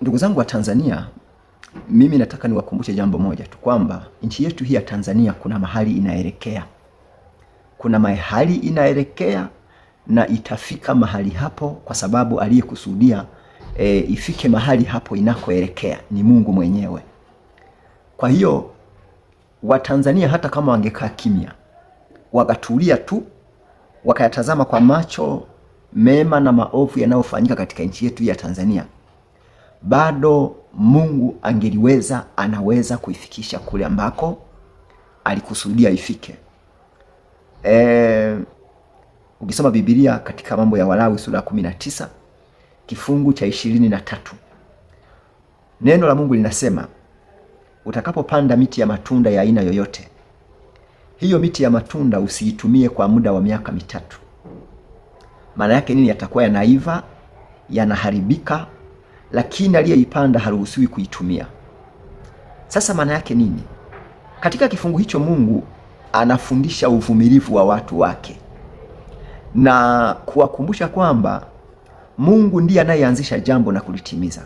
Ndugu zangu wa Tanzania, mimi nataka niwakumbushe jambo moja tu kwamba nchi yetu hii ya Tanzania kuna mahali inaelekea, kuna mahali inaelekea na itafika mahali hapo, kwa sababu aliyekusudia ifike mahali hapo inakoelekea ni Mungu mwenyewe. Kwa hiyo Watanzania hata kama wangekaa kimya wakatulia tu wakayatazama kwa macho mema na maovu yanayofanyika katika nchi yetu ya Tanzania, bado Mungu angeliweza, anaweza kuifikisha kule ambako alikusudia ifike. Ukisoma Biblia katika mambo ya Walawi sura ya 19 kifungu cha 23, neno la Mungu linasema utakapopanda miti ya matunda ya aina yoyote, hiyo miti ya matunda usiitumie kwa muda wa miaka 3. Maana yake nini? Yatakuwa yanaiva, yanaharibika, lakini aliyeipanda haruhusiwi kuitumia. Sasa maana yake nini? Katika kifungu hicho Mungu anafundisha uvumilivu wa watu wake na kuwakumbusha kwamba Mungu ndiye anayeanzisha jambo na kulitimiza.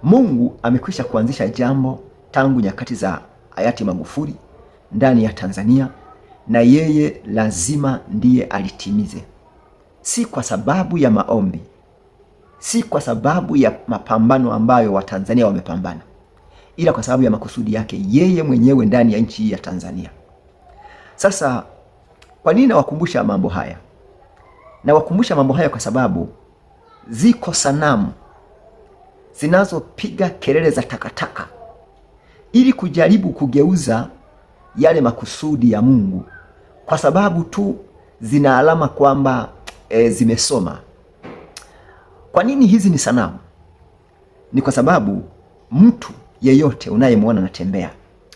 Mungu amekwisha kuanzisha jambo tangu nyakati za hayati Magufuli ndani ya Tanzania, na yeye lazima ndiye alitimize, si kwa sababu ya maombi, si kwa sababu ya mapambano ambayo Watanzania wamepambana, ila kwa sababu ya makusudi yake yeye mwenyewe ndani ya nchi hii ya Tanzania. Sasa kwa nini nawakumbusha mambo haya? Nawakumbusha mambo haya kwa sababu ziko sanamu zinazopiga kelele za takataka ili kujaribu kugeuza yale makusudi ya Mungu, kwa sababu tu zina alama kwamba zimesoma. Kwa nini hizi ni sanamu? Ni kwa sababu mtu yeyote unayemwona anatembea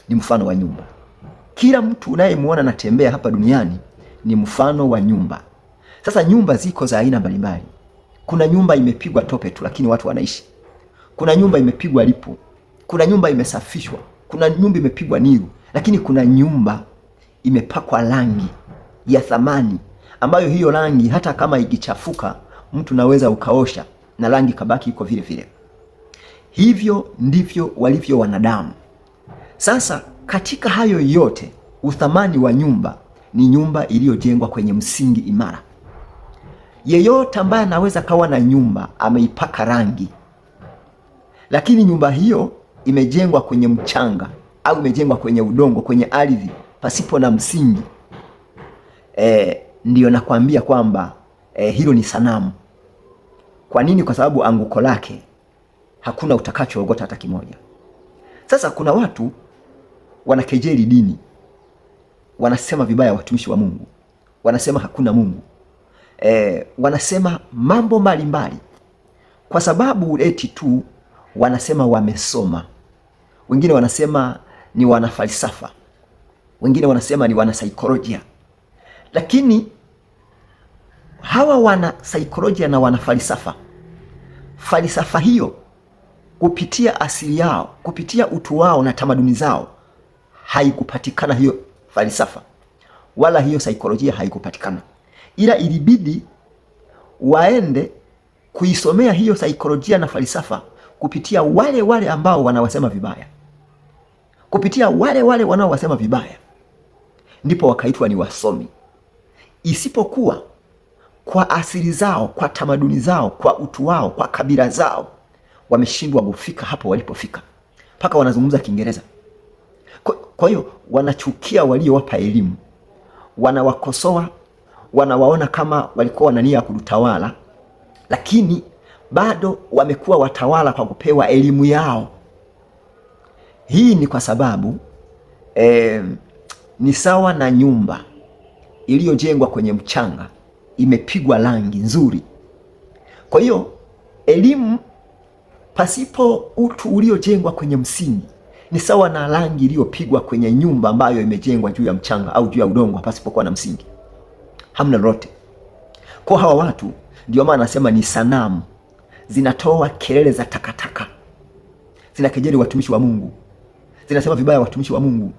ni mfano wa nyumba. Kila mtu unayemwona anatembea hapa duniani ni mfano wa nyumba. Sasa nyumba ziko za aina mbalimbali. Kuna nyumba imepigwa tope tu, lakini watu wanaishi. Kuna nyumba imepigwa lipu, kuna nyumba imesafishwa, kuna nyumba imepigwa niru, lakini kuna nyumba imepakwa rangi ya thamani, ambayo hiyo rangi hata kama ikichafuka mtu naweza ukaosha na rangi kabaki iko vile vile. Hivyo ndivyo walivyo wanadamu. Sasa katika hayo yote, uthamani wa nyumba ni nyumba iliyojengwa kwenye msingi imara. Yeyote ambaye anaweza kawa na nyumba ameipaka rangi, lakini nyumba hiyo imejengwa kwenye mchanga au imejengwa kwenye udongo, kwenye ardhi pasipo na msingi, ndiyo nakwambia kwamba hilo ni sanamu. Kwa nini? Kwa sababu anguko lake hakuna utakachoogota hata kimoja. Sasa kuna watu wanakejeli dini, wanasema vibaya watumishi wa Mungu, wanasema hakuna Mungu, wanasema mambo mbalimbali kwa sababu eti tu wanasema wamesoma. Wengine wanasema ni wanafalsafa, wengine wanasema ni wanasaikolojia, lakini hawa wana saikolojia na wana falsafa, falsafa hiyo kupitia asili yao, kupitia utu wao na tamaduni zao, haikupatikana hiyo falsafa wala hiyo saikolojia haikupatikana, ila ilibidi waende kuisomea hiyo saikolojia na falsafa kupitia wale wale ambao wanawasema vibaya, kupitia wale wale wanaowasema vibaya, ndipo wakaitwa ni wasomi, isipokuwa kwa asili zao, kwa tamaduni zao, kwa utu wao, kwa kabila zao wameshindwa kufika hapo walipofika, mpaka wanazungumza Kiingereza. Kwa hiyo wanachukia waliowapa elimu, wanawakosoa, wanawaona kama walikuwa wana nia ya kutawala, lakini bado wamekuwa watawala kwa kupewa elimu yao. Hii ni kwa sababu ni sawa na nyumba iliyojengwa kwenye mchanga imepigwa rangi nzuri. Kwa hiyo elimu pasipo utu uliojengwa kwenye msingi ni sawa na rangi iliyopigwa kwenye nyumba ambayo imejengwa juu ya mchanga au juu ya udongo pasipokuwa na msingi, hamna lolote. Kwa hawa watu ndio maana nasema ni sanamu zinatoa kelele za takataka, zinakejeli watumishi wa Mungu, zinasema vibaya watumishi wa Mungu,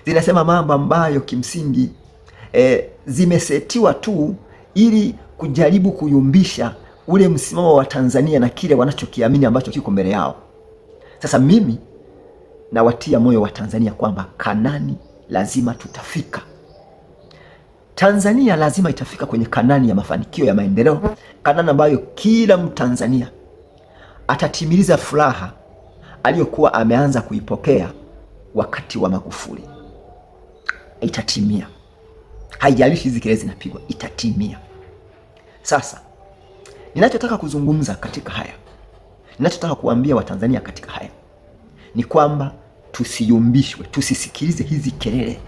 zinasema mambo ambayo kimsingi zimesetiwa tu ili kujaribu kuyumbisha ule msimamo wa Tanzania na kile wanachokiamini ambacho kiko mbele yao. Sasa mimi nawatia moyo wa Tanzania kwamba Kanani lazima tutafika. Tanzania lazima itafika kwenye Kanani ya mafanikio ya maendeleo, Kanani ambayo kila Mtanzania atatimiliza furaha aliyokuwa ameanza kuipokea wakati wa Magufuli. Itatimia, haijalishi hizi kelele zinapigwa, itatimia. Sasa ninachotaka kuzungumza katika haya, ninachotaka kuambia Watanzania katika haya ni kwamba tusiyumbishwe, tusisikilize hizi kelele.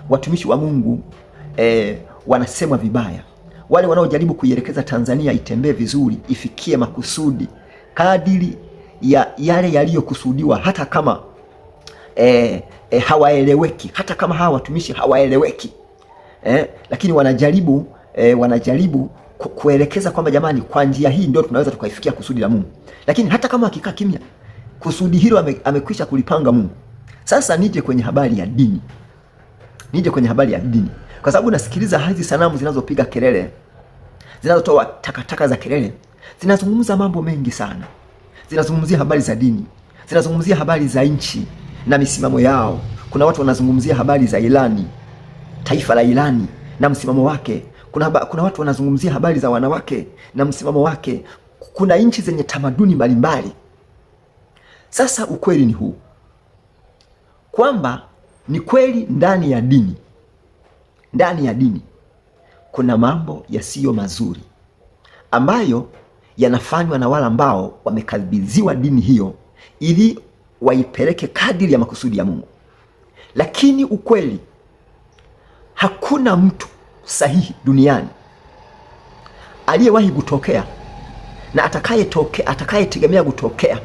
Watumishi wa Mungu wanasemwa vibaya, wale wanaojaribu kuielekeza Tanzania itembee vizuri, ifikie makusudi kadiri ya yale yaliyokusudiwa, hata kama hawaeleweki, hata kama hawa watumishi hawaeleweki lakini wanajaribu kuelekeza kwamba jamani, kwa njia hii ndio tunaweza tukaifikia kusudi la Mungu. Lakini hata kama akikaa kimya, kusudi hilo amekwisha kulipanga Mungu. Sasa nije kwenye habari ya dini, nije kwenye habari ya dini, kwa sababu nasikiliza hizi sanamu zinazopiga kelele, zinazotoa takataka za kelele, zinazungumza mambo mengi sana, zinazungumzia habari za dini, zinazungumzia habari za nchi na misimamo yao. Kuna watu wanazungumzia habari za Irani, taifa la Irani na msimamo wake. Kuna watu wanazungumzia habari za wanawake na msimamo wake. Kuna nchi zenye tamaduni mbalimbali. Sasa ukweli ni huu kwamba ni kweli ndani ya dini, ndani ya dini kuna mambo yasiyo mazuri ambayo yanafanywa na wale ambao wamekabidhiwa dini hiyo ili waipeleke kadiri ya makusudi ya Mungu. Lakini ukweli, hakuna mtu sahihi duniani aliyewahi kutokea na atakayetokea, atakayetegemea kutokea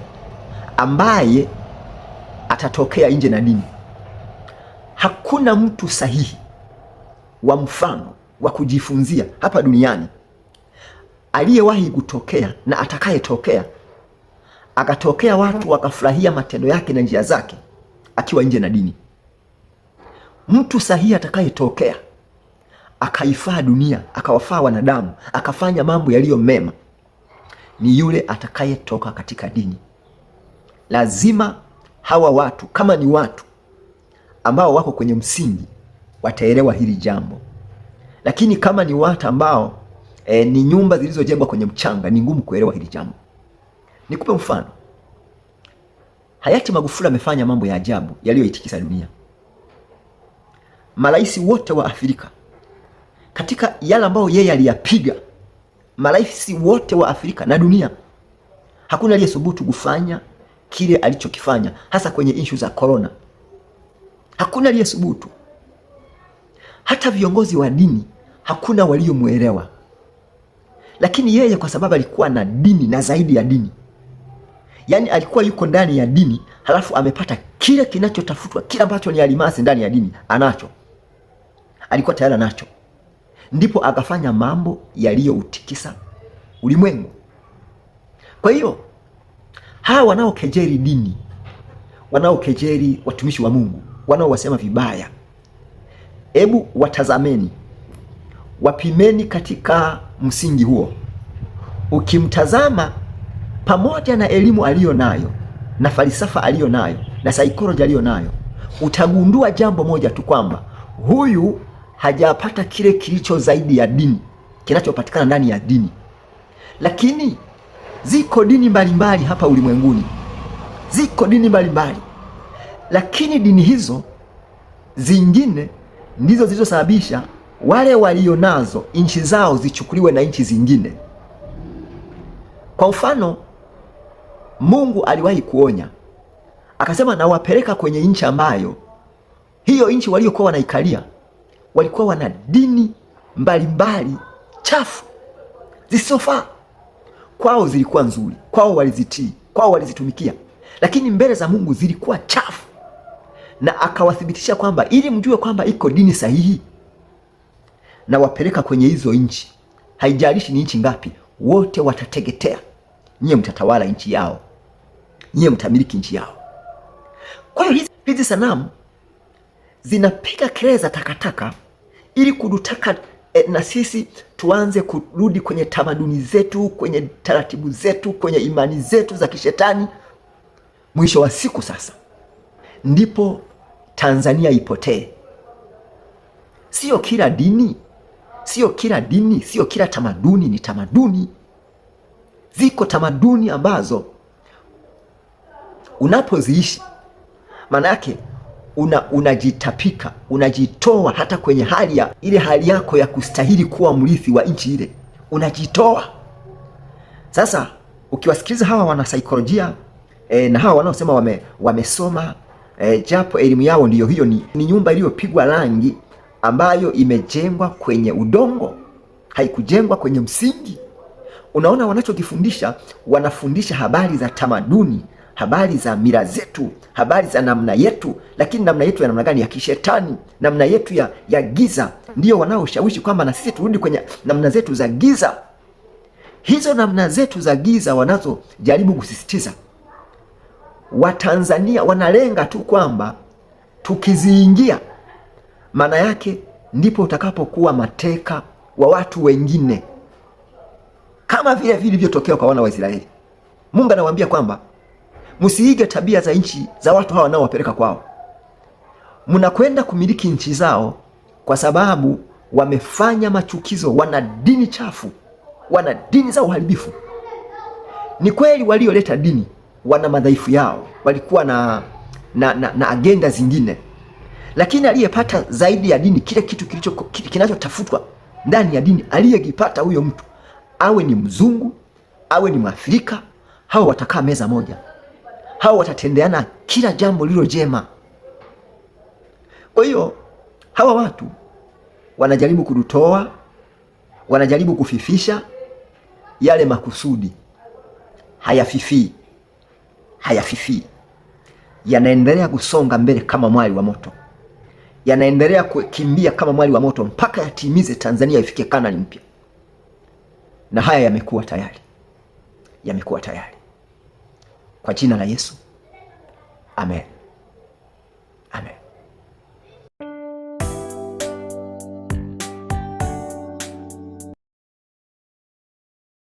ambaye atatokea nje na dini. Hakuna mtu sahihi wa mfano wa kujifunzia hapa duniani aliyewahi kutokea na atakayetokea akatokea watu wakafurahia matendo yake na njia zake akiwa nje na dini. Mtu sahihi atakayetokea akaifaa dunia akawafaa wanadamu akafanya mambo yaliyo mema ni yule atakayetoka katika dini. Lazima hawa watu kama ni watu ambao wako kwenye msingi wataelewa hili jambo, lakini kama ni watu ambao ni nyumba zilizojengwa kwenye mchanga, ni ngumu kuelewa hili jambo. Nikupe mfano. Hayati Magufuli amefanya mambo ya ajabu yaliyoitikisa dunia. Marais wote wa Afrika katika yale ambayo yeye aliyapiga, marais wote wa Afrika na dunia, hakuna aliyethubutu kufanya kile alichokifanya, hasa kwenye ishu za corona. Hakuna aliyethubutu. Hata viongozi wa dini hakuna waliomwelewa, lakini yeye kwa sababu alikuwa na dini na zaidi ya dini, yaani alikuwa yuko ndani ya dini, halafu amepata kile kinachotafutwa, kile ambacho ni alimasi ndani ya dini anacho, alikuwa tayari anacho, ndipo akafanya mambo yaliyoutikisa ulimwengu. Kwa hiyo hawa wanaokejeli dini, wanaokejeli watumishi wa Mungu, wanaowasema vibaya, hebu watazameni, wapimeni katika msingi huo. Ukimtazama pamoja na elimu aliyo nayo na falsafa aliyo nayo na saikolojia aliyo nayo, utagundua jambo moja tu kwamba huyu hajapata kile kilicho zaidi ya dini, kinachopatikana ndani ya dini. Lakini ziko dini mbalimbali hapa ulimwenguni, ziko dini mbalimbali, lakini dini hizo zingine ndizo zilizosababisha wale walionazo nchi zao zichukuliwe na nchi zingine. Kwa mfano, Mungu aliwahi kuonya akasema, nawapeleka kwenye nchi ambayo hiyo nchi waliokuwa wanaikalia walikuwa wana dini mbalimbali chafu zisizofaa. Kwao zilikuwa nzuri, kwao walizitii, kwao walizitumikia, lakini mbele za Mungu zilikuwa chafu, na akawathibitisha kwamba ili mjue kwamba iko dini sahihi, na wapeleka kwenye hizo nchi, haijalishi ni nchi ngapi, wote watategetea. Nyie mtatawala nchi yao, nyie mtamiliki nchi yao. Kwa hiyo hizi sanamu zinapiga kelele za takataka ili kudutaka na sisi tuanze kurudi kwenye tamaduni zetu, kwenye taratibu zetu, kwenye imani zetu za kishetani. Mwisho wa siku sasa ndipo Tanzania ipotee. Sio kila dini, sio kila dini, sio kila tamaduni ni tamaduni. Ziko tamaduni ambazo unapoziishi maana yake unajitapika, unajitoa hata kwenye hali ya ile hali yako ya kustahili kuwa mrithi wa nchi ile, unajitoa. Sasa ukiwasikiliza hawa wanasaikolojia na hawa wanaosema wamesoma japo elimu yao ndiyo hiyo, ni nyumba iliyopigwa rangi ambayo imejengwa kwenye udongo, haikujengwa kwenye msingi. Unaona wanachokifundisha, wanafundisha habari za tamaduni, habari za mila zetu, habari za namna yetu, lakini namna yetu ya namna gani? Ya kishetani, namna yetu ya giza. Ndiyo wanaoshawishi kwamba na sisi turudi kwenye namna zetu za giza. Hizo namna zetu za giza wanazojaribu kusisitiza Watanzania, wanalenga tu kwamba tukiziingia, maana yake ndipo utakapokuwa mateka wa watu wengine, kama vile vilivyotokea kwa wana wa Israeli. Mungu anawaambia kwamba msiige tabia za nchi za watu hawa wanaowapeleka kwao. Mnakwenda kumiliki nchi zao kwa sababu wamefanya machukizo, wana dini chafu, wana dini za uharibifu. Ni kweli walioleta dini wana madhaifu yao, walikuwa na agenda zingine, lakini aliyepata zaidi ya dini, kile kitu kilicho kinachotafutwa ndani ya dini, aliyekipata huyo mtu, awe ni mzungu awe ni Mwafrika, hao watakaa meza moja, hao watatendeana kila jambo lilo jema. Kwa hiyo hawa watu wanajaribu kututoa, wanajaribu kufifisha yale makusudi, hayafifii, hayafifii, yanaendelea kusonga mbele kama mwali wa moto, yanaendelea kukimbia kama mwali wa moto mpaka yatimize Tanzania ifikie Kanaani mpya. Na haya yamekuwa tayari, yamekuwa tayari. Kwa jina la Yesu, amen.